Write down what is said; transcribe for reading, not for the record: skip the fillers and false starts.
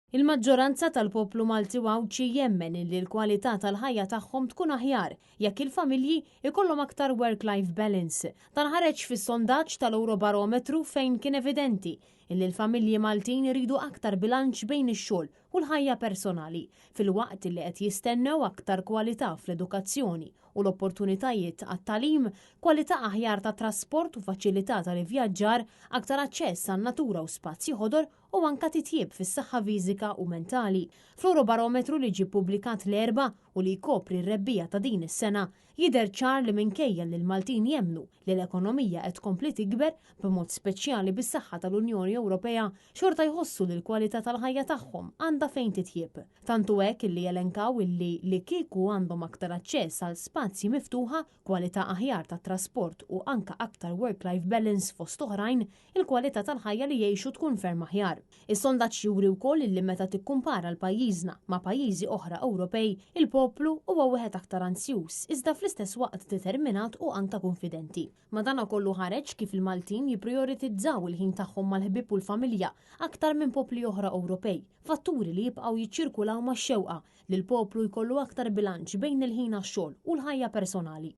Il-maġġoranza tal-poplu Malti u Għawdxi jemmen illi l-kwalità tal-ħajja tagħhom tkun aħjar jekk il-familji jkollhom aktar work-life balance. Dan ħareġ fis-sondaġġ tal-Eurobarometru fejn kien evidenti illi l-familji Maltin iridu aktar bilanċ bejn ix-xogħol u l-ħajja personali, filwaqt illi qed jistennew aktar kwalità fl-edukazzjoni u l-opportunitajiet għat-tagħlim, kwalità aħjar ta' trasport u faċilità tal-ivvjaġġar, aktar aċċess għan-natura u spazji ħodor u anka titjib fis-saħħa fiżika u mentali. Fl-Eurobarometru li ġie ppubblikat l-Erbgħa u li jkopri r-rebbiegħa ta' din is-sena, jidher ċar li minkejja li l-Maltin jemmnu li l-ekonomija qed tkompli tikber, b'mod speċjali bis-saħħa tal-Unjoni Ewropea, xorta jħossu li l-kwalità tal-ħajja tagħhom għandha fejn titjieb. Tant hu hekk illi jelenkaw illi li kieku għandhom aktar aċċess għal spazji miftuħa, kwalità aħjar tat-trasport u anka aktar work-life balance fost oħrajn, il-kwalità tal-ħajja li jgħixu tkun ferm aħjar. Is-sondaġġ juri wkoll illi meta tikkumpara l-pajjiżna ma' pajjiżi oħra Ewropej, il-poplu huwa wieħed aktar anzjuż, iżda fl-istess waqt determinat u anka kunfidenti. Madanakollu ħareġ kif il-Maltin jipprijoritizzaw il-ħin tagħhom mal-ħbieb u l-familja aktar minn popli oħra Ewropej, fatturi li jibqgħu jiċċirkulaw max-xewqa li l-poplu jkollu aktar bilanċ bejn il-ħin għax-xogħol u l-ħajja personali.